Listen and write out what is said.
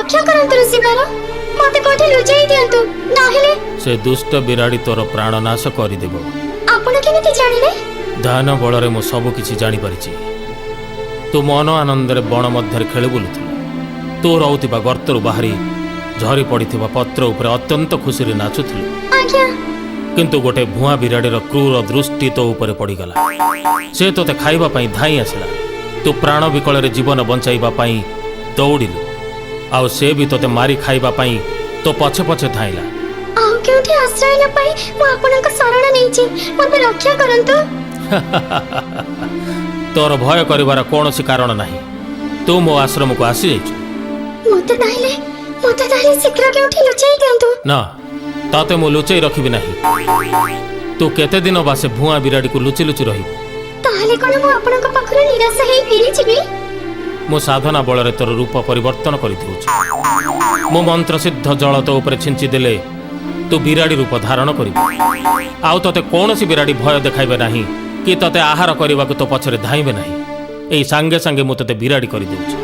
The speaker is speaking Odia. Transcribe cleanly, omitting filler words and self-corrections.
ରକ୍ଷା କରନ୍ତୁ ଋଷିବର, ମତେ କୋଉଠି ଲୁଚାଇ ଦିଅନ୍ତୁ, ନହେଲେ ସେ ଦୁଷ୍ଟ ବିରାଡ଼ି ତୋର ପ୍ରାଣନାଶ କରିଦେବ। ଆପଣ କେମିତି ଜାଣିଲେ? ଧ୍ୟାନ ବଳରେ ମୁଁ ସବୁ କିଛି ଜାଣିପାରିଛି। ତୁ ମନ ଆନନ୍ଦରେ ବଣ ମଧ୍ୟରେ ଖେଳି ବୁଲୁଥିଲୁ। ତୁ ରହୁଥିବା ଗର୍ତ୍ତରୁ ବାହାରି ଝରି ପଡ଼ିଥିବା ପତ୍ର ଉପରେ ଅତ୍ୟନ୍ତ ଖୁସିରେ ନାଚୁଥିଲୁ। ଆଜ୍ଞା। କିନ୍ତୁ ଗୋଟେ ଭୁଆଁ ବିରାଡ଼ିର କ୍ରୂର ଦୃଷ୍ଟି ତୋ ଉପରେ ପଡ଼ିଗଲା। ସେ ତୋତେ ଖାଇବା ପାଇଁ ଧାଇଁ ଆସିଲା। ତୁ ପ୍ରାଣ ବିକଳରେ ଜୀବନ ବଞ୍ଚାଇବା ପାଇଁ ଦୌଡ଼ିଲୁ, ଆଉ ସେ ବି ତୋତେ ମାରି ଖାଇବା ପାଇଁ ତୋ ପଛେ ପଛେ ଧାଇଁଲା। ଆଉ କେଉଁଠି ଆଶ୍ରୟ ନ ପାଇ ମୁଁ ଆପଣଙ୍କ ଶରଣ ନେଇଛି। ମୋତେ ରକ୍ଷା କରନ୍ତୁ। ତୋର ଭୟ କରିବାର କୌଣସି କାରଣ ନାହିଁ। ତୁ ମୋ ଆଶ୍ରମକୁ ଆସିଯାଇଛୁ। ମୋତେ ତାହେଲେ ଶୀଘ୍ର କେଉଁଠି ଲୁଚାଇ ଦିଅନ୍ତୁ। ନା, ତତେ ମୁଁ ଲୁଚେଇ ରଖିବି ନାହିଁ। ତୁ କେତେ ଦିନ ବା ସେ ଭୁଆଁ ବିରାଡ଼ିକୁ ଲୁଚି ଲୁଚି ରହିବୁ? ତାହେଲେ କଣ ମୁଁ ଆପଣଙ୍କ ପାଖରୁ ନିରାଶ ହେଇ ଫେରିଯିବି? ମୁଁ ସାଧନା ବଳରେ ତୋର ରୂପ ପରିବର୍ତ୍ତନ କରିଦେଉଛି। ମୁଁ ମନ୍ତ୍ରସିଦ୍ଧ ଜଳ ତୋ ଉପରେ ଛିଞ୍ଚି ଦେଲେ ତୁ ବିରାଡ଼ି ରୂପ ଧାରଣ କରିବୁ, ଆଉ ତୋତେ କୌଣସି ବିରାଡ଼ି ଭୟ ଦେଖାଇବେ ନାହିଁ କି ତୋତେ ଆହାର କରିବାକୁ ତୋ ପଛରେ ଧାଇଁବେ ନାହିଁ। ଏଇ ସାଙ୍ଗେ ସାଙ୍ଗେ ମୁଁ ତୋତେ ବିରାଡ଼ି କରିଦେଉଛି।